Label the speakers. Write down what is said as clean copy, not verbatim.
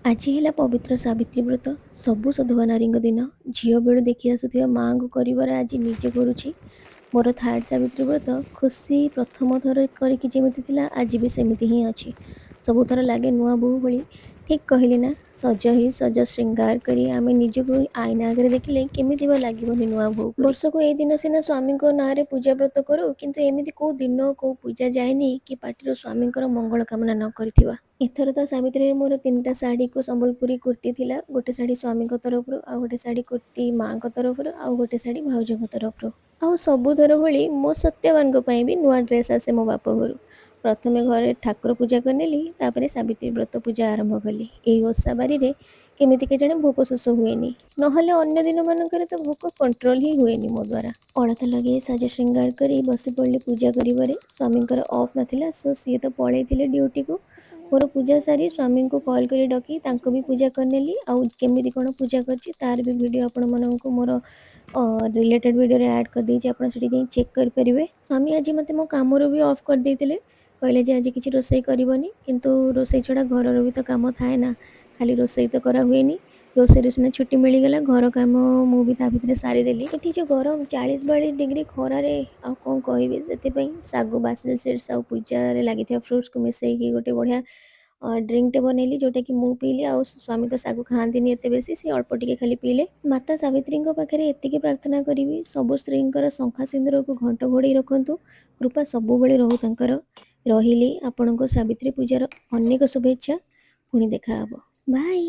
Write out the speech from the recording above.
Speaker 1: ଆଜି ହେଲା ପବିତ୍ର ସାବିତ୍ରୀ ବ୍ରତ, ସବୁ ସଧବା ନାରୀଙ୍କ ଦିନ। ଝିଅ ବେଳୁ ଦେଖି ଆସୁଥିବା ମାଆଙ୍କୁ କରିବାର ଆଜି ନିଜେ କରୁଛି। ମୋର ଥାର୍ଡ଼ ସାବିତ୍ରୀ ବ୍ରତ। ଖୁସି ପ୍ରଥମ ଥର କରିକି ଯେମିତି ଥିଲା, ଆଜି ବି ସେମିତି ହିଁ ଅଛି। ସବୁଥର ଲାଗେ ନୂଆ ବୋହୂ ଭଳି। ଠିକ୍ କହିଲି ନା? ସଜ ହେଇ, ସଜ ଶୃଙ୍ଗାର କରି ଆମେ ନିଜକୁ ଆଇନା ଆଗରେ ଦେଖିଲେ କେମିତି ବା ଲାଗିବନି ନୂଆ ବୋହୂ ପରି? ବର୍ଷକୁ ଏଇ ଦିନ ସିନା ସ୍ୱାମୀଙ୍କ ନାଁରେ ପୂଜା ବ୍ରତ କରୁ, କିନ୍ତୁ ଏମିତି କୋଉ ଦିନ, କୋଉ ପୂଜା ଯାଏନି କି ପାଟିରୁ ସ୍ୱାମୀଙ୍କର ମଙ୍ଗଳ କାମନା ନ କରିଥିବା। ଏଥର ତ ସାବିତ୍ରୀରେ ମୋର ତିନିଟା ଶାଢ଼ୀକୁ ସମ୍ବଲପୁରୀ କୁର୍ତ୍ତୀ ଥିଲା। ଗୋଟେ ଶାଢ଼ୀ ସ୍ୱାମୀଙ୍କ ତରଫରୁ, ଆଉ ଗୋଟେ ଶାଢ଼ୀ କୁର୍ତ୍ତୀ ମାଆଙ୍କ ତରଫରୁ, ଆଉ ଗୋଟେ ଶାଢ଼ୀ ଭାଉଜଙ୍କ ତରଫରୁ। ଆଉ ସବୁଥର ଭଳି ମୋ ସତ୍ୟବାନଙ୍କ ପାଇଁ ବି ନୂଆ ଡ୍ରେସ୍ ଆସେ ମୋ ବାପ ଘରୁ। ପ୍ରଥମେ ଘରେ ଠାକୁର ପୂଜା କରିନେଲି, ତାପରେ ସାବିତ୍ରୀ ବ୍ରତ ପୂଜା ଆରମ୍ଭ କଲି। ଏଇ ଓଷା ବାରିରେ କେମିତି କେଜାଣି ଭୋକ ଶୋଷ ହୁଏନି, ନହେଲେ ଅନ୍ୟ ଦିନମାନଙ୍କରେ ତ ଭୋକ କଣ୍ଟ୍ରୋଲ ହିଁ ହୁଏନି ମୋ ଦ୍ୱାରା। ଅଳତା ଲଗେଇ, ସଜ ଶୃଙ୍ଗାର କରି ବସି ପଡ଼ିଲି ପୂଜା କରିବାରେ। ସ୍ୱାମୀଙ୍କର ଅଫ୍ ନଥିଲା, ସୋ ସିଏ ତ ପଳେଇଥିଲେ ଡ୍ୟୁଟିକୁ। ମୋର ପୂଜା ସାରି ସ୍ୱାମୀଙ୍କୁ କଲ୍ କରି ଡକି ତାଙ୍କୁ ବି ପୂଜା କରିନେଲି। ଆଉ କେମିତି କ'ଣ ପୂଜା କରିଛି, ତାର ବି ଭିଡ଼ିଓ ଆପଣମାନଙ୍କୁ ମୋର ରିଲେଟେଡ଼ ଭିଡ଼ିଓରେ ଆଡ଼୍ କରିଦେଇଛି। ଆପଣ ସେଠି ଯାଇ ଚେକ୍ କରିପାରିବେ। ସ୍ୱାମୀ ଆଜି ମୋତେ ମୋ କାମରୁ ବି ଅଫ୍ କରିଦେଇଥିଲେ। କହିଲେ ଯେ ଆଜି କିଛି ରୋଷେଇ କରିବନି। କିନ୍ତୁ ରୋଷେଇ ଛଡ଼ା ଘରର ବି ତ କାମ ଥାଏ ନା, ଖାଲି ରୋଷେଇ ତ କରାହୁଏନି। ରୋଷେଇରୁ ସିନା ଛୁଟି ମିଳିଗଲା, ଘର କାମ ମୁଁ ବି ତା ଭିତରେ ସାରିଦେଲି। ଏଠି ଯେଉଁ ଗରମ, 40-42 ଡିଗ୍ରୀ ଖରାରେ ଆଉ କ'ଣ କହିବି? ସେଥିପାଇଁ ଶାଗୁ, ବାସିଲ ସିଡ୍ସ ଆଉ ପୂଜାରେ ଲାଗିଥିବା ଫ୍ରୁଟ୍ସକୁ ମିଶେଇକି ଗୋଟେ ବଢ଼ିଆ ଡ୍ରିଙ୍କଟେ ବନେଇଲି, ଯେଉଁଟାକି ମୁଁ ପିଇଲି। ଆଉ ସ୍ୱାମୀ ତ ଶାଗୁ ଖାଆନ୍ତିନି ଏତେ ବେଶୀ, ସେ ଅଳ୍ପ ଟିକେ ଖାଲି ପିଇଲେ। ମାତା ସାବିତ୍ରୀଙ୍କ ପାଖରେ ଏତିକି ପ୍ରାର୍ଥନା କରିବି, ସବୁ ସ୍ତ୍ରୀଙ୍କର ଶଙ୍ଖା ସିନ୍ଦୁରକୁ ଘଣ୍ଟ ଘୋଡ଼େଇ ରଖନ୍ତୁ, କୃପା ସବୁବେଳେ ରହୁ ତାଙ୍କର। ରହିଲି, ଆପଣଙ୍କୁ ସାବିତ୍ରୀ ପୂଜାର ଅନେକ ଶୁଭେଚ୍ଛା। ପୁଣି ଦେଖାହବ। ବାଇ।